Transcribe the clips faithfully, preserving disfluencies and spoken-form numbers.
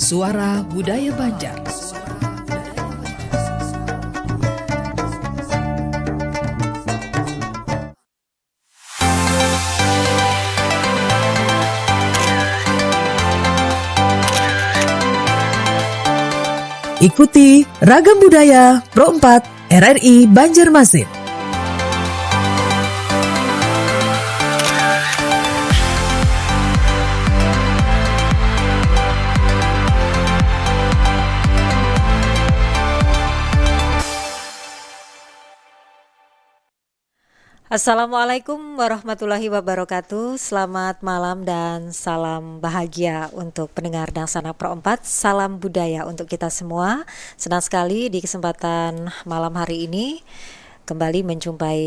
Suara Budaya Banjar. Ikuti Ragam Budaya Pro empat R R I Banjarmasin. Assalamualaikum warahmatullahi wabarakatuh. Selamat malam dan salam bahagia untuk pendengar Dangsanak Pro empat. Salam budaya untuk kita semua. Senang sekali di kesempatan malam hari ini kembali menjumpai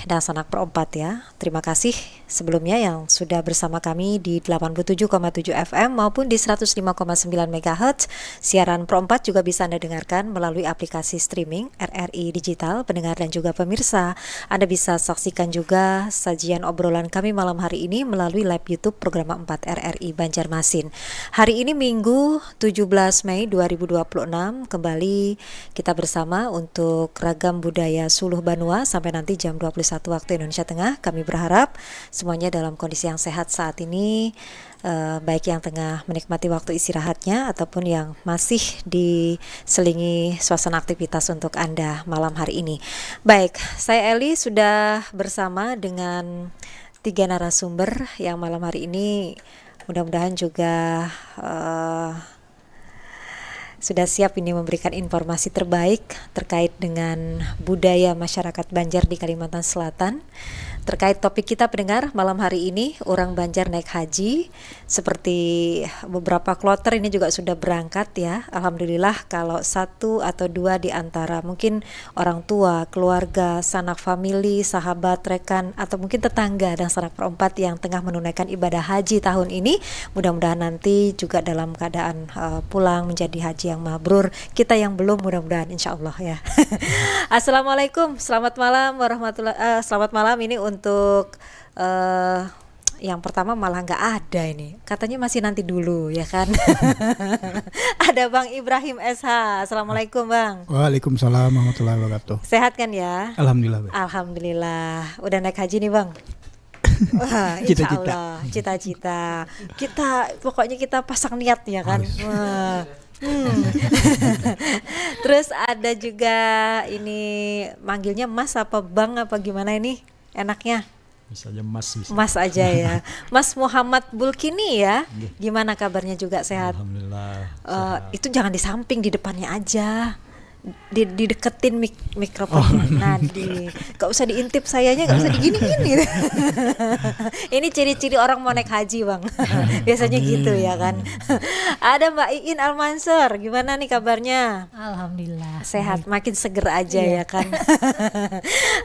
Dangsanak Pro empat ya. Terima kasih sebelumnya yang sudah bersama kami di delapan puluh tujuh koma tujuh F M maupun di seratus lima koma sembilan megahertz. Siaran Pro empat juga bisa Anda dengarkan melalui aplikasi streaming R R I Digital. Pendengar dan juga pemirsa, Anda bisa saksikan juga sajian obrolan kami malam hari ini melalui live YouTube Programa empat R R I Banjarmasin. Hari ini Minggu, tujuh belas Mei dua ribu dua puluh enam, kembali kita bersama untuk Ragam Budaya Suluh Banua sampai nanti jam dua puluh satu waktu Indonesia Tengah. Kami berharap semuanya dalam kondisi yang sehat saat ini, eh, baik yang tengah menikmati waktu istirahatnya ataupun yang masih diselingi suasana aktivitas untuk Anda malam hari ini. Baik, saya Eli sudah bersama dengan tiga narasumber yang malam hari ini mudah-mudahan juga, eh, sudah siap ini memberikan informasi terbaik terkait dengan budaya masyarakat Banjar di Kalimantan Selatan. Terkait topik kita pendengar malam hari ini, orang Banjar naik haji. Seperti beberapa kloter ini juga sudah berangkat ya. Alhamdulillah kalau satu atau dua di antara mungkin orang tua, keluarga, sanak famili, sahabat, rekan, atau mungkin tetangga Dangsanak Pro empat yang tengah menunaikan ibadah haji tahun ini, mudah-mudahan nanti juga dalam keadaan, eh, pulang menjadi haji yang mabrur. Kita yang belum, mudah-mudahan, insya Allah ya. Assalamualaikum, selamat malam warahmatullahi, eh, selamat malam ini untuk, eh, yang pertama malah nggak ada ini. Katanya masih nanti dulu, ya kan? Ada Bang Ibrahim S H. Assalamualaikum, Bang. Waalaikumsalam warahmatullahi wabarakatuh. Sehat kan ya? Alhamdulillah, baik. Alhamdulillah. Udah naik haji nih, Bang? Wah, insya Cita-cita. Allah. Cita-cita. Kita, pokoknya kita pasang niat, ya kan? Harus. Wah. Hmm. Terus ada juga ini, manggilnya Mas apa Bang apa gimana ini? Enaknya? Bisa aja Mas, bisa. Mas aja ya. Mas Muhammad Bulkini ya. Nggih. Gimana kabarnya juga, sehat? Alhamdulillah, Eh, sehat. Itu jangan di samping, di depannya aja. Di, dideketin mik-, mikrofonnya. Oh. Nah, di, gak usah diintip sayanya, gak usah diginiin gitu. Ini ciri-ciri orang mau naik haji, Bang. Biasanya Amin, gitu ya kan. Amin. Ada Mbak Iin Almansur, gimana nih kabarnya? Alhamdulillah. Sehat, baik. Makin seger aja, iya, ya kan?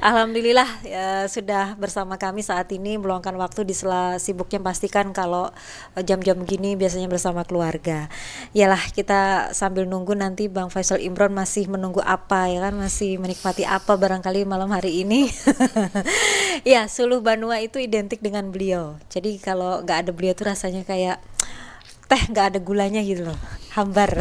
Alhamdulillah, ya, sudah bersama kami saat ini, meluangkan waktu di sela sibuknya. Pastikan kalau, eh, jam-jam gini biasanya bersama keluarga. Yalah, kita sambil nunggu nanti Bang Faisal Imron masih menunggu apa, ya kan? Masih menikmati apa barangkali malam hari ini. Ya, Suluh Banua itu identik dengan beliau. Jadi kalau nggak ada beliau tuh rasanya kayak teh nggak ada gulanya gitu loh, hambar.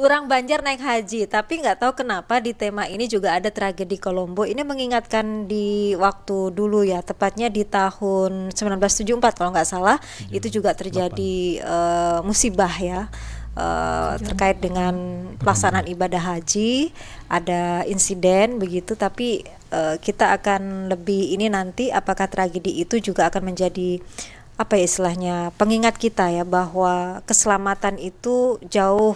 Orang Banjar naik haji, tapi nggak tahu kenapa di tema ini juga ada tragedi Kolombo. Ini mengingatkan di waktu dulu ya, tepatnya di tahun sembilan belas tujuh empat kalau nggak salah, itu juga terjadi, eh, musibah ya, eh, terkait dengan pelaksanaan ibadah haji, ada insiden begitu, tapi, eh, kita akan lebih ini nanti apakah tragedi itu juga akan menjadi apa ya istilahnya, pengingat kita ya, bahwa keselamatan itu jauh,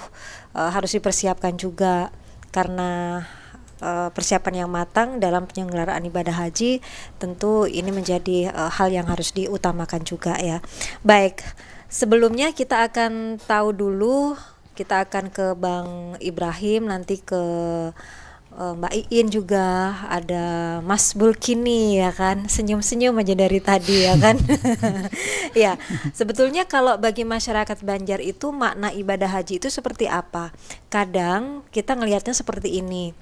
eh, harus dipersiapkan juga, karena, eh, persiapan yang matang dalam penyelenggaraan ibadah haji, tentu ini menjadi, eh, hal yang harus diutamakan juga ya. Baik, sebelumnya kita akan tahu dulu, kita akan ke Bang Ibrahim, nanti ke, eh, Mbak Iin juga, ada Mas Bulkini ya kan, senyum-senyum aja dari tadi ya kan. Ya, sebetulnya kalau bagi masyarakat Banjar itu makna ibadah haji itu seperti apa? Kadang kita ngelihatnya seperti ini,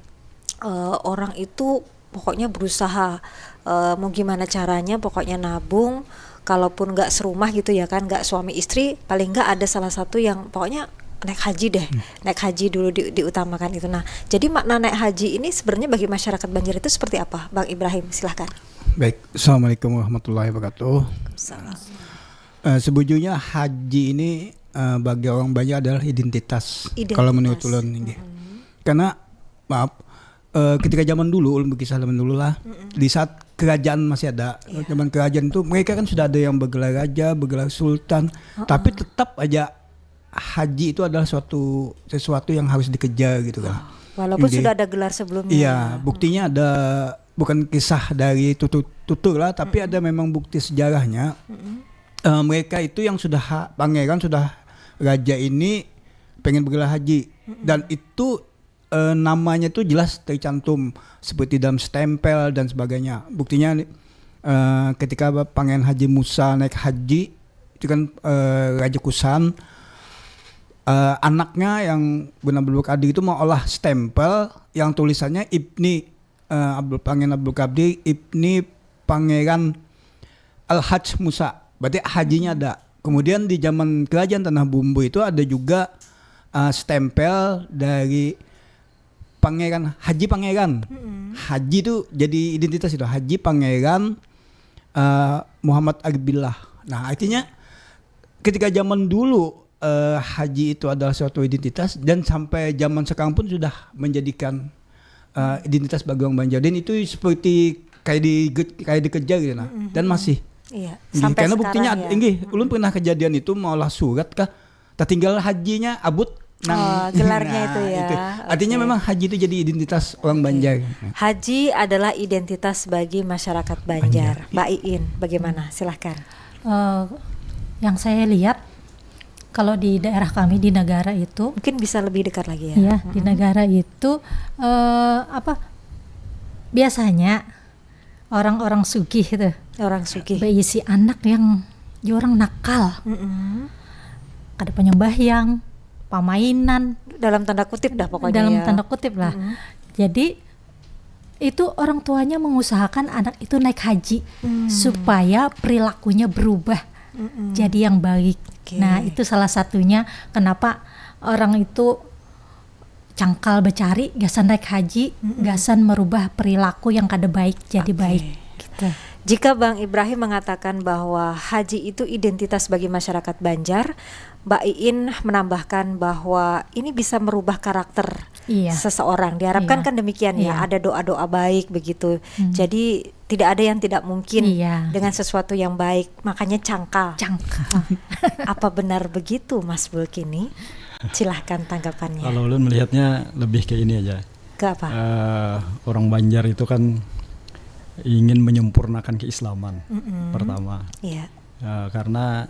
eh, orang itu pokoknya berusaha, eh, mau gimana caranya, pokoknya nabung, kalaupun nggak serumah gitu ya kan, nggak suami istri, paling nggak ada salah satu yang pokoknya naik haji deh, naik haji dulu di, diutamakan itu. Nah, jadi makna naik haji ini sebenarnya bagi masyarakat Banjar itu seperti apa, Bang Ibrahim? Silahkan. Baik, Assalamualaikum warahmatullahi wabarakatuh. Salam. Eh, sebujurnya haji ini eh, bagi orang Banjar adalah identitas. Identitas. Kalau menurut ulun, inggih. Karena maaf, eh, ketika zaman dulu, ulun berkisah zaman dulu lah, di saat kerajaan masih ada, zaman kerajaan itu mereka kan sudah ada yang bergelar raja, bergelar sultan, tapi tetap aja haji itu adalah suatu sesuatu yang harus dikejar gitu kan. Walaupun Inggih. Sudah ada gelar sebelumnya. Iya, buktinya ada, bukan kisah dari tutur, tutur lah, tapi ada memang bukti sejarahnya. Eh, mereka itu yang sudah ha- pangeran, sudah raja ini pengen bergelar haji, dan itu eh, namanya itu jelas tercantum seperti dalam stempel dan sebagainya. Buktinya eh, ketika Pangeran Haji Musa naik haji, itu kan eh, Raja Kusan, eh, anaknya yang bernama Abdul Qadir itu mengolah stempel yang tulisannya Ibni eh, Abdul Pangeran Abdul Qadir Ibni Pangeran Al Haj Musa. Berarti hajinya ada. Kemudian di zaman kerajaan Tanah Bumbu itu ada juga eh, stempel dari Pangeran, Haji Pangeran. Haji itu jadi identitas itu, Haji Pangeran eh, Muhammad Arif Billah. Nah, artinya ketika zaman dulu eh, haji itu adalah suatu identitas, dan sampai zaman sekarang pun sudah menjadikan eh, identitas bagi orang Banjar, dan itu seperti kayak di kayak dikejar gitu nah, dan masih. Iya, Inggih, sampai karena sekarang buktinya ya. Inggih, ulun pernah kejadian itu maulah surat kah, tertinggal hajinya abut nang Oh, gelarnya Nah, itu ya. Artinya Oke. Memang haji itu jadi identitas orang Banjar. Haji adalah identitas bagi masyarakat Banjar. Mbak Iin, bagaimana? Silahkan. Eh, yang saya lihat, kalau di daerah kami di negara itu, Mungkin bisa lebih dekat lagi ya. ya, di negara itu eh, apa, biasanya orang-orang sugih itu Orang sugih. Berisi anak yang ya orang nakal, Mm-mm. kada penyembahyang, pamainan, Dalam tanda kutip dah pokoknya dalam ya. Tanda kutip lah. Mm-mm. Jadi itu orang tuanya mengusahakan anak itu naik haji Hmm. supaya perilakunya berubah Mm-mm. jadi yang baik. Oke. Nah, itu salah satunya kenapa orang itu cangkal becari gasan naik haji, gasan merubah perilaku yang kada baik jadi Oke. Baik gitu. Jika Bang Ibrahim mengatakan bahwa haji itu identitas bagi masyarakat Banjar, Mbak Iin menambahkan bahwa ini bisa merubah karakter Iya. seseorang. Diharapkan Iya. Kan demikian ya, Iya. Ada doa-doa baik begitu. Hmm. Jadi tidak ada yang tidak mungkin Iya. Dengan sesuatu yang baik, makanya cangkal. Cangkal. Apa benar begitu, Mas Bulkini? Silahkan tanggapannya. Kalau ulun melihatnya lebih ke ini aja. Ke apa? Eh, orang Banjar itu kan ingin menyempurnakan keislaman Mm-mm. pertama. Iya. Eh, karena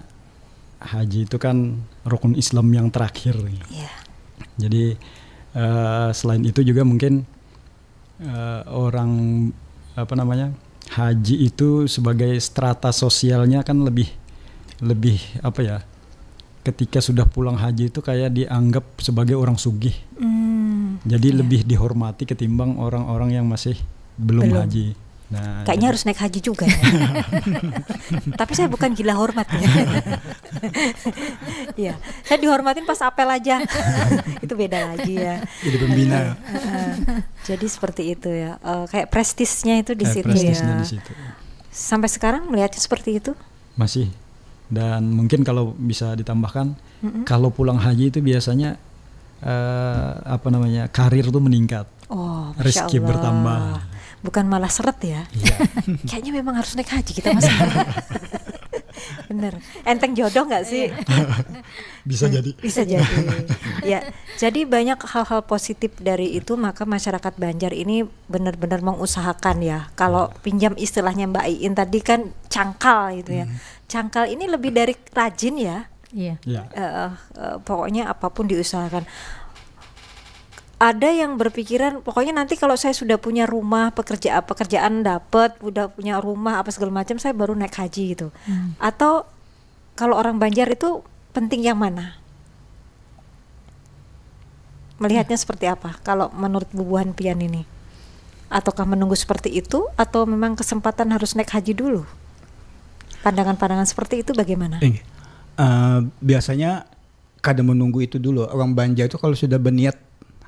haji itu kan rukun Islam yang terakhir. Iya. Jadi eh, selain itu juga mungkin eh, orang apa namanya haji itu sebagai strata sosialnya kan lebih lebih apa ya ketika sudah pulang haji itu kayak dianggap sebagai orang sugih. Hmm. Jadi lebih dihormati ketimbang orang-orang yang masih belum, Belum. Haji. Nah, Kayaknya jadi- harus naik haji juga. Ya. Tapi saya bukan gila hormat ya. Iya, saya dihormatin pas apel aja. Itu beda lagi ya. Jadi pembina. Heeh. Jadi seperti itu ya. Eh, kayak prestisnya itu di kayak situ prestisnya ya. Di situ. Sampai sekarang melihatnya seperti itu? Masih. Dan mungkin kalau bisa ditambahkan, kalau pulang haji itu biasanya eh, apa namanya karir tuh meningkat. Oh, Masya Rezeki Allah. Bertambah. Bukan malah seret ya. Iya. Kayaknya memang harus naik haji kita mas. Bener. Enteng jodoh nggak sih? Bisa jadi. Bisa jadi. Ya, jadi banyak hal-hal positif dari itu maka masyarakat Banjar ini benar-benar mengusahakan ya. Kalau pinjam istilahnya Mbak Iin tadi kan cangkal gitu ya. Cangkal ini lebih dari rajin ya. Iya. Ya. Eh, eh, pokoknya apapun diusahakan. Ada yang berpikiran pokoknya nanti kalau saya sudah punya rumah, pekerja pekerjaan dapat, udah punya rumah apa segala macam, saya baru naik haji gitu. Atau kalau orang Banjar itu penting yang mana? Melihatnya seperti apa kalau menurut bubuhan pian ini? Ataukah menunggu seperti itu atau memang kesempatan harus naik haji dulu? Pandangan-pandangan seperti itu bagaimana? Inggih. Eh, biasanya kada menunggu itu dulu. Orang Banjar itu kalau sudah berniat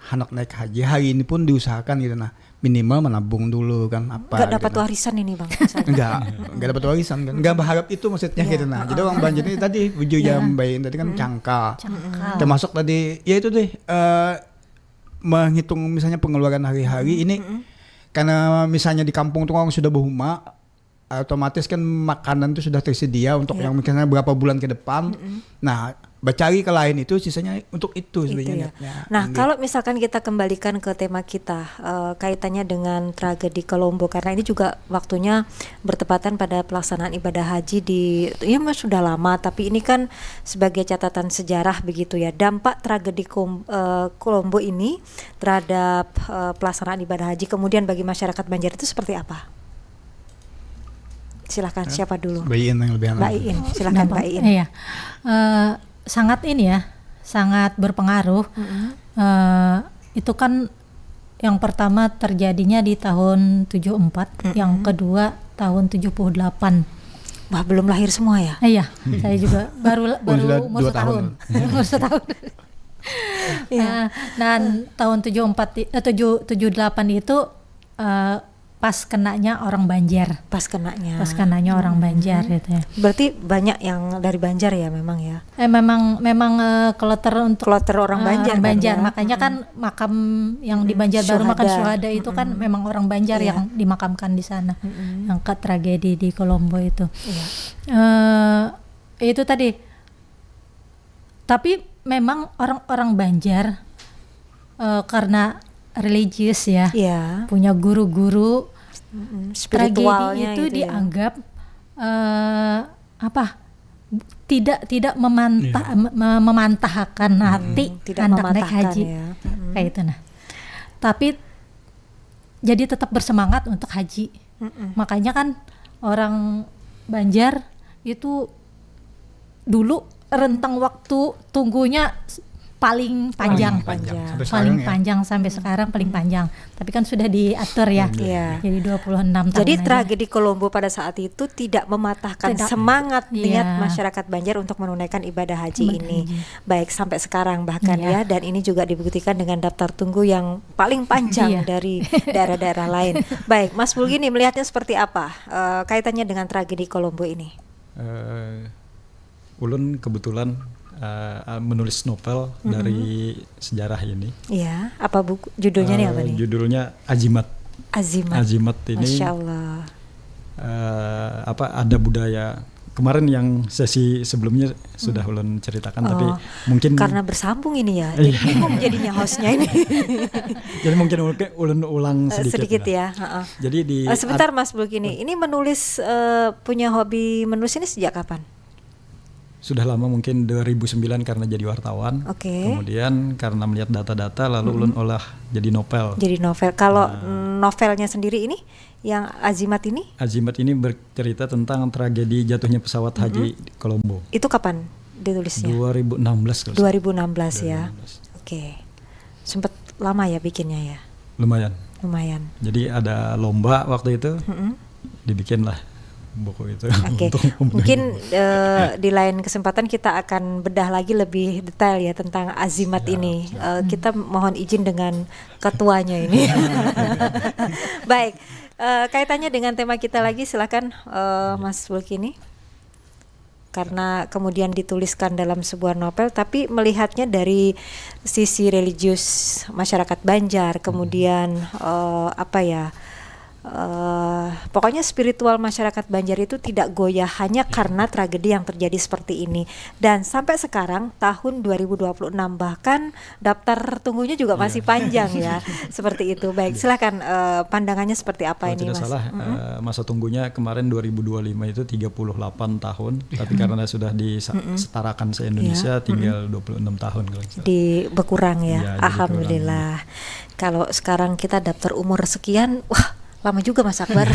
handak naik haji, hari ini pun diusahakan gitu nah. Minimal menabung dulu kan apa. Enggak dapat gitu. Warisan ini bang. Misalnya. Enggak, enggak dapat warisan kan. Enggak berharap itu maksudnya Iya, gitu nah. Jadi heeh. Orang Banjar ini tadi bujur Iya. Yang baik tadi kan Hmm. cangkal. Cangkal. Termasuk tadi ya itu deh eh, menghitung misalnya pengeluaran hari-hari ini karena misalnya di kampung tuh orang sudah berumah, otomatis kan makanan tuh sudah tersedia untuk Iya. Yang misalnya berapa bulan ke depan. Nah, bercari ke lain itu sisanya untuk itu Itu sebenarnya ya. niatnya. Nah, Inggih. Kalau misalkan kita kembalikan ke tema kita, eh, kaitannya dengan tragedi Kolombo, karena ini juga waktunya bertepatan pada pelaksanaan ibadah haji di, ya memang sudah lama, tapi ini kan sebagai catatan sejarah begitu ya, dampak tragedi Kom- eh, Kolombo ini terhadap eh, pelaksanaan ibadah haji, kemudian bagi masyarakat Banjar itu seperti apa? Silahkan, siapa dulu? Mbak Iin yang lebih Mbak Iin, silahkan Mbak Iin. Iya. Eh, sangat ini ya, sangat berpengaruh. Eh, itu kan yang pertama terjadinya di tahun tujuh empat, yang kedua tahun tujuh puluh delapan. Wah, belum lahir semua ya? Eh, iya, saya juga baru Oh, baru sudah umur dua setahun. tahun. Umur setahun. Iya. Eh, dan tahun tujuh empat i- eh, tujuh tujuh delapan itu eh, pas kenanya orang Banjar. Pas kenanya. Pas kenanya orang Banjar gitu ya. Berarti banyak yang dari Banjar ya memang ya. Eh memang memang eh, kloter untuk Kloter orang eh, Banjar orang kan Banjar. Ya? Makanya kan makam yang di Banjarbaru makam Syuhada. Syuhada itu kan memang orang Banjar Iya. Yang dimakamkan di sana. Mm-mm. Yang ke tragedi di Kolombo itu. Iya. Eh itu tadi. Tapi memang orang-orang Banjar eh, karena religius ya, Iya. punya guru-guru, Mm-mm. Tragedi Spiritualnya itu gitu ya. Dianggap eh, apa? Tidak tidak memantah Iya. me- memantahkan hati Hmm, tidak anak naik mematahkan haji ya. Mm-mm. Kayak itu nah. Tapi jadi tetap bersemangat untuk haji. Mm-mm. Makanya kan orang Banjar itu dulu rentang waktu tunggunya s- paling panjang. Paling panjang. Panjang. Sampai Paling sekarang ya. Panjang sampai sekarang paling panjang. Tapi kan sudah diatur ya. Iya. Jadi dua puluh enam tahun Jadi aja. Tragedi Kolombo pada saat itu tidak mematahkan Tidak. semangat Iya. Niat masyarakat Banjar untuk menunaikan ibadah haji Ibadah ini. Haji. Baik sampai sekarang bahkan Iya. Ya, dan ini juga dibuktikan dengan daftar tunggu yang paling panjang Iya. Dari daerah-daerah lain. Baik, Mas Bulgini melihatnya seperti apa eh, kaitannya dengan tragedi Kolombo ini? Eh, ulun kebetulan eh, menulis novel dari sejarah ini. Iya, apa buku judulnya nih apa Eh, nih? Judulnya Azimat. Azimat. Azimat ini Masya Allah. eh, apa ada budaya kemarin yang sesi sebelumnya sudah ulun ceritakan, tapi Oh, mungkin Karena bersambung ini ya, jadi Iya. Bingung jadinya hostnya ini. Jadi mungkin ulun, ulun ulang Eh, sedikit. Sedikit Nah. Ya. Heeh. Jadi di Eh, sebentar Mas Bulgini, ini menulis eh, punya hobi menulis ini sejak kapan? Sudah lama, mungkin dua ribu sembilan karena jadi wartawan. Oke. Kemudian karena melihat data-data, lalu ulun olah jadi novel. Jadi novel. Kalau Nah. mm, novelnya sendiri ini, yang Azimat ini? Azimat ini bercerita tentang tragedi jatuhnya pesawat haji di Kolombo. Itu kapan ditulisnya? dua ribu enam belas kalau nggak salah. dua ribu enam belas ya. dua ribu enam belas. Oke. Sempat lama ya bikinnya ya? Lumayan. Lumayan. Jadi ada lomba waktu itu, Mm-mm. dibikinlah buku itu. Oke, Untuk membantu. Mungkin eh, di lain kesempatan kita akan bedah lagi lebih detail ya tentang Azimat Ya, ini. Eh, kita mohon izin dengan ketuanya ini. Baik, eh, kaitannya dengan tema kita lagi, silakan eh, Mas Bulkini. Karena kemudian dituliskan dalam sebuah novel, tapi melihatnya dari sisi religius masyarakat Banjar, kemudian eh, apa ya, eh, pokoknya spiritual masyarakat Banjar itu tidak goyah hanya karena tragedi yang terjadi seperti ini. Dan sampai sekarang, tahun dua ribu dua puluh enam, bahkan daftar tunggunya juga masih panjang ya. Seperti itu. Baik, silakan eh, pandangannya seperti apa Kalau ini, tidak Mas? salah, eh, masa tunggunya kemarin dua ribu dua puluh lima itu tiga puluh delapan tahun, tapi karena sudah disetarakan se-Indonesia, Iya. Tinggal dua puluh enam tahun kalau nggak salah. Di berkurang ya. Iya, jadi Alhamdulillah. Kalau sekarang kita daftar umur sekian, wah, lama juga, Mas Akbar.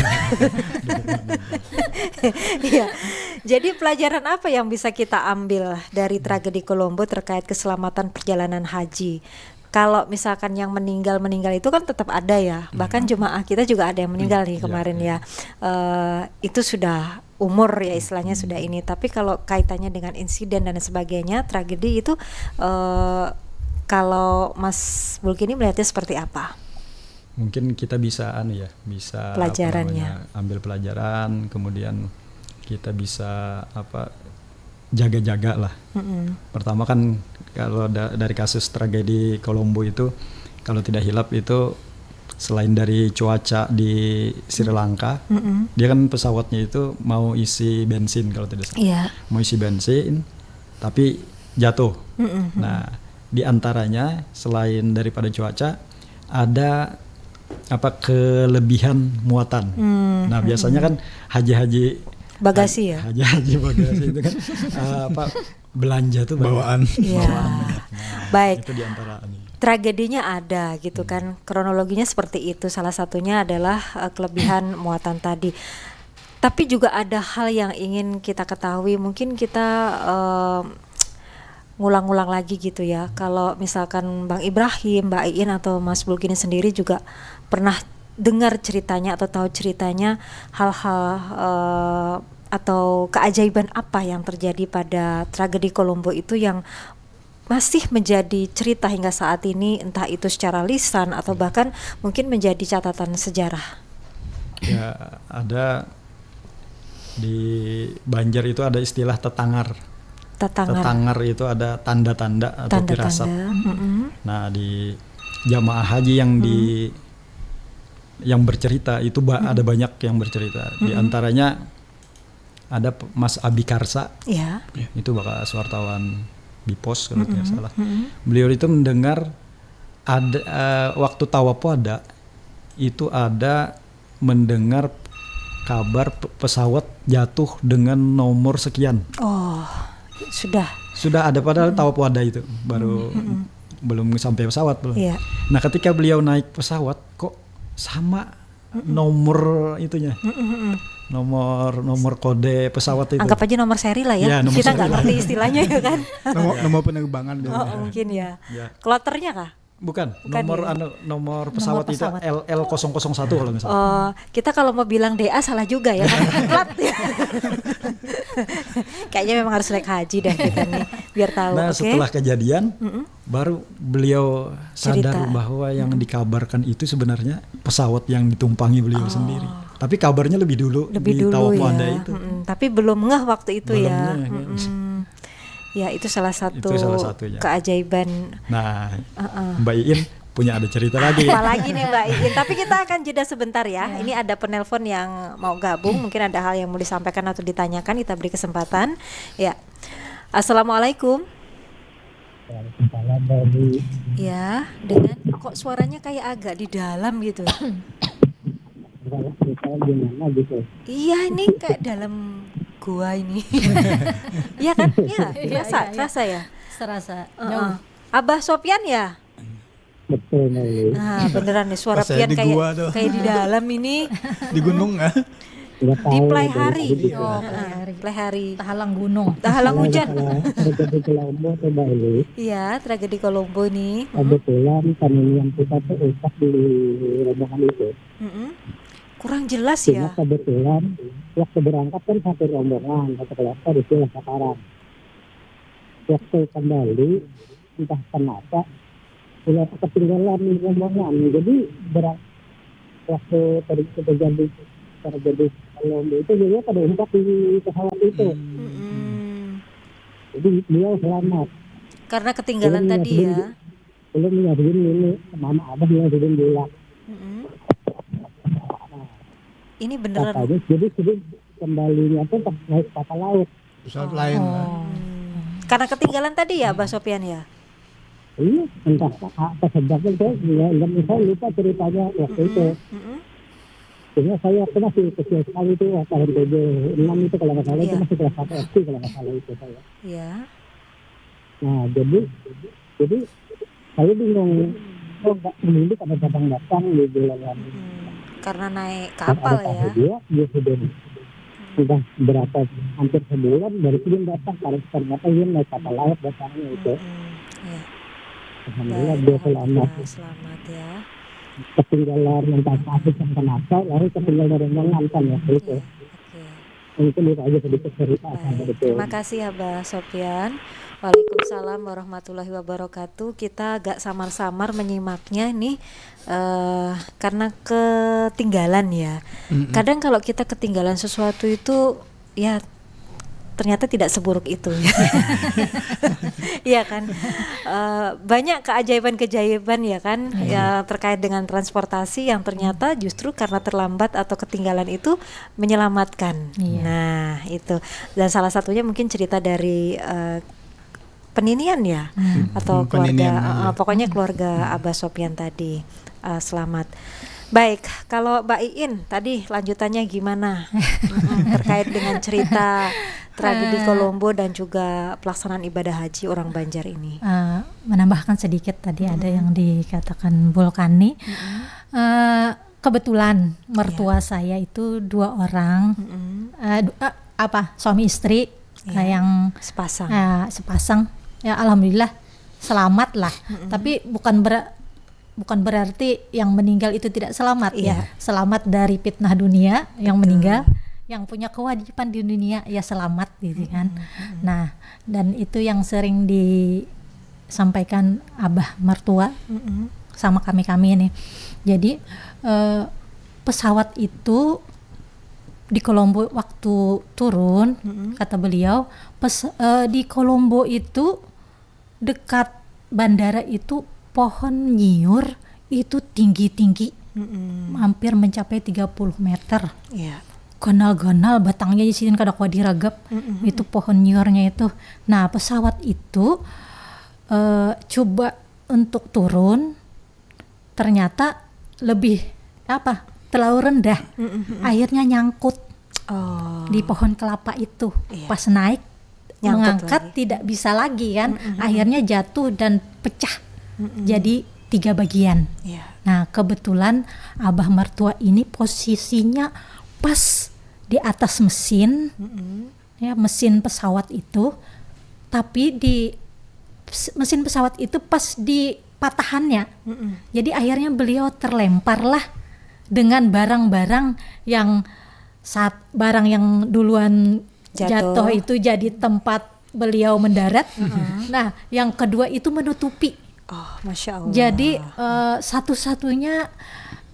Iya. Jadi pelajaran apa yang bisa kita ambil dari tragedi Kolombo terkait keselamatan perjalanan haji? Kalau misalkan yang meninggal-meninggal itu kan tetap ada ya. Bahkan jemaah kita juga ada yang meninggal nih Iya, kemarin iya. Ya. Eh, itu sudah umur ya istilahnya sudah ini. Tapi kalau kaitannya dengan insiden dan sebagainya, tragedi itu, eh, kalau Mas Bulki ini melihatnya seperti apa? Mungkin kita bisa anu ya, bisa apa Pelajarannya. namanya, ambil pelajaran, kemudian kita bisa apa, jaga-jaga lah. Mm-mm. Pertama kan kalau da- dari kasus tragedi Kolombo itu, kalau tidak hilap itu selain dari cuaca di Sri Lanka, Mm-mm. dia kan pesawatnya itu mau isi bensin kalau tidak salah. Iya. Mau isi bensin, tapi jatuh. Mm-mm. Nah, di antaranya selain daripada cuaca, ada apa, kelebihan muatan. Hmm, Nah, biasanya kan haji-haji Bagasi ya? Haji-haji bagasi itu kan eh, apa, belanja tuh banyak. Bawaan. Iya. Bawaan banyak. Nah, Baik. Itu di antaranya. Tragedinya ada gitu kan, kronologinya seperti itu. Salah satunya adalah eh, kelebihan muatan tadi. Tapi juga ada hal yang ingin kita ketahui. Mungkin kita eh, ngulang-ngulang lagi gitu ya. Kalau misalkan Bang Ibrahim, Mbak Iin atau Mas Bulki ini sendiri juga pernah dengar ceritanya atau tahu ceritanya, hal-hal eh, atau keajaiban apa yang terjadi pada tragedi Kolombo itu yang masih menjadi cerita hingga saat ini, entah itu secara lisan atau bahkan mungkin menjadi catatan sejarah. Ya, ada di Banjar itu ada istilah tetangar. Tetangar. Tetangar itu ada tanda-tanda atau Tanda-tanda. firasat. Mm-mm. Nah, di jamaah haji yang di yang bercerita itu ba- ada banyak yang bercerita. Di antaranya ada P- Mas Abi Karsa, Ya. itu bakas wartawan Bipos kalau tidak salah. Beliau itu mendengar ada eh, waktu tawaf wada itu ada mendengar kabar pe- pesawat jatuh dengan nomor sekian. Oh, sudah. Sudah ada padahal tawaf wada itu baru belum sampai pesawat belum. Iya. Nah, ketika beliau naik pesawat kok sama nomor itunya. Nomor nomor kode pesawat itu. Anggap aja nomor seri lah ya. Ya, nomor Kita seri nggak lah. Ngerti istilahnya ya kan. Nomor, nomor penerbangan dia. Oh, mungkin ya. Ya. Kloternya kah? Bukan, Bukan nomor ya? Anu, nomor pesawat itu pesawat. L L kosong kosong satu kalau nggak salah. Oh, kita kalau mau bilang D A salah juga ya kan. Plat ya. Kayaknya memang harus naik haji dah kita nih biar tahu. Nah, Oke. Setelah kejadian baru beliau sadar Cerita. Bahwa yang dikabarkan itu sebenarnya pesawat yang ditumpangi beliau sendiri. Tapi kabarnya lebih dulu Lebih di dulu Tawaf ya. Wada itu. Mm-mm. Tapi belum ngeh waktu itu Belum ya. ngeh, kan. Mm-mm. Ya itu salah satu Itu salah satunya. Keajaiban. Nah, Heeh. Mbak Iin punya ada cerita lagi. Apalagi nih Mbak Iin. Tapi kita akan jeda sebentar ya. Ini ada penelpon yang mau gabung. Mungkin ada hal yang mau disampaikan atau ditanyakan. Kita beri kesempatan. Ya. Assalamualaikum. Waalaikumsalam, Mbak Uli. Ya, dengan kok suaranya kayak agak di dalam gitu. Kalau kita gimana gitu? Iya, ini kayak dalam gua ini. Iya kan? Iya, Iya, kerasa, iya, iya. kerasa ya. Serasa Heeh. jauh. Abah Sopian ya? Betul, Mbak Uli. Nah, beneran nih suara Pas saya Pian di kayak gua tuh. Kayak di dalam ini. Di gunung ah. Nggak Di tahu, Play dari Hari. tadi gitu. Oh, Heeh, Play Hari. Play Hari. Tahalang gunung. Tahalang Kalau hujan. Masalah terjadi Kolombo tuh, Mbak Uli. Iya, tragedi Kolombo nih. Mm-mm. Kebetulan kami yang kita tuh ustad di rombongan itu. Mm-mm. Kurang jelas Cuma ya. Kebetulan waktu berangkat kan satu rombongan, satu kelompok di Sri Lanka. Waktu kembali, entah kenapa, ular ketinggalan rombongan. Jadi berang waktu tadi kita jadi terjadi Kolombo itu, dia pada umpat di pesawat itu. Mm-mm. Jadi beliau selamat. Karena ketinggalan Belum tadi nyariin ya. Belum nyariin ini, mama abah nyariin bola. Mm-mm. Ini beneran. Katanya, jadi jadi kembalinya tuh pas naik kapal laut. Pesawat lain lah. Oh. Karena ketinggalan tadi ya, Abah Sopian ya? Iya, entah apa sebabnya, saya nggak nggak- saya lupa ceritanya waktu itu. Mm-mm. Cuma saya waktu masih kecil sekali tuh, tahun T B enam itu kalau nggak salah, itu Iya. Masih kelas satu S D kalau nggak salah itu saya. Ya. Nah, jadi jadi saya bingung, kok nggak seminggu pada datang-datang di bulan lalu. Mm-mm. Karena naik Kan kapal ada ya. Tahu dia, dia sudah sudah berapa, hampir sebulan dari sini datang, kalau ternyata dia naik kapal laut datangnya itu. Mm-mm. Ya. Alhamdulillah Baik, dia selamat. alhamdulillah, selamat ya. Ketinggalan, entah kasus yang kenapa, lalu ketinggalan rombongan kan waktu itu. Iya, oke. Mungkin itu aja sedikit cerita. Baik. Terima kasih, Abah Sofyan. Waalaikumsalam warahmatullahi wabarakatuh. Kita agak samar-samar menyimaknya nih, eh, karena ketinggalan ya. Mm-mm. Kadang kalau kita ketinggalan sesuatu itu, ya, ternyata tidak seburuk itu. Iya kan? Eh, banyak keajaiban-keajaiban, ya kan, iya, yang terkait dengan transportasi yang ternyata justru karena terlambat atau ketinggalan itu menyelamatkan. Iya. Nah, itu. Dan salah satunya mungkin cerita dari, eh, peninian ya, hmm, atau hmm, keluarga, peninian, eh, iya, pokoknya keluarga Abah Sofyan tadi, eh, selamat. Baik, kalau Mbak Iin tadi lanjutannya gimana? Mm-mm, terkait dengan cerita tragedi, eh, Kolombo dan juga pelaksanaan ibadah haji orang Banjar ini. Eh, menambahkan sedikit tadi, mm-mm, ada yang dikatakan Vulkani. Mm-mm. Eh, kebetulan mertua, ya, saya itu dua orang, mm-mm, eh, du-, eh, apa, suami istri, ya, eh, yang sepasang. Eh, sepasang. Ya, alhamdulillah selamat lah. Mm-mm. Tapi bukan ber-, bukan berarti yang meninggal itu tidak selamat, ya. Iya. Selamat dari fitnah dunia, yang, betul, meninggal, yang punya kewajiban di dunia ya selamat gitu kan. Mm-mm, mm-mm. Nah, dan itu yang sering disampaikan Abah mertua, mm-mm, sama kami-kami nih. Jadi, eh, pesawat itu di Kolombo waktu turun, mm-mm, kata beliau, pes-, eh, di Kolombo itu dekat bandara itu pohon nyiur itu tinggi-tinggi, mm-mm, hampir mencapai tiga puluh meter. Iya. Ganal-ganal batangnya, sidin kada kawa diragap. Mm-mm. Itu pohon nyiurnya itu. Nah, pesawat itu, eh, coba untuk turun, ternyata lebih, apa, terlalu rendah. Mm-mm. Akhirnya nyangkut, oh, di pohon kelapa itu. Iya. Pas naik, nyangkut mengangkat lagi, tidak bisa lagi kan. Mm-mm. Akhirnya jatuh dan pecah, mm-mm, jadi tiga bagian. Iya. Nah, kebetulan Abah mertua ini posisinya pas di atas mesin, mm-mm, ya, mesin pesawat itu, tapi di mesin pesawat itu pas di patahannya. Mm-mm. Jadi akhirnya beliau terlemparlah dengan barang-barang yang saat, barang yang duluan jatuh, jatuh itu jadi tempat beliau mendarat. Mm-mm. Nah, yang kedua itu menutupi. Oh, Masya Allah. Jadi, eh, satu-satunya,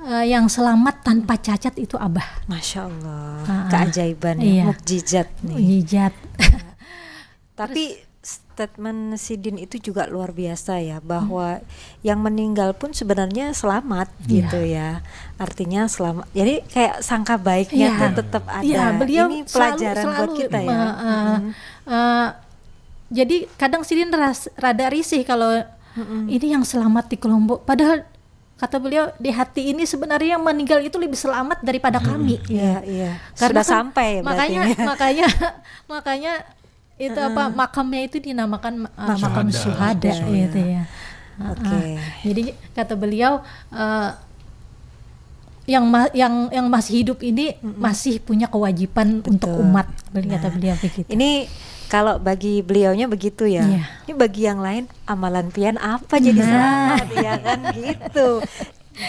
eh, yang selamat tanpa cacat itu Abah. Masya Allah. Ah, ah. Keajaiban ya, iya, mukjizat nih. Mukjizat. Tapi terus statement sidin itu juga luar biasa ya, bahwa, hmm, yang meninggal pun sebenarnya selamat, iya, gitu ya. Artinya selamat. Jadi kayak sangka baiknya, iya, tuh tetap ada. Iya, beliau ini selalu, pelajaran selalu buat kita ya. Me-, eh, hmm, eh, jadi kadang sidin ras-, rada risih kalau, mm-mm, ini yang selamat di Kolombo. Padahal kata beliau, di hati ini sebenarnya yang meninggal itu lebih selamat daripada, hmm, kami. Iya, iya. Karena sudah kan sampai berarti makanya, ini, makanya, makanya itu, heeh, apa, makamnya itu dinamakan, uh, makam syuhada, syuhada, gitu ya. Heeh. Oke. Jadi kata beliau, uh, yang ma-, yang, yang masih hidup ini, mm-mm, masih punya kewajiban, betul, untuk umat, beli-, kata, nah, beliau begitu. Ini kalau bagi beliaunya begitu ya. Iya. Ini bagi yang lain, amalan pian apa jadi, nah, selamat, ya kan, gitu.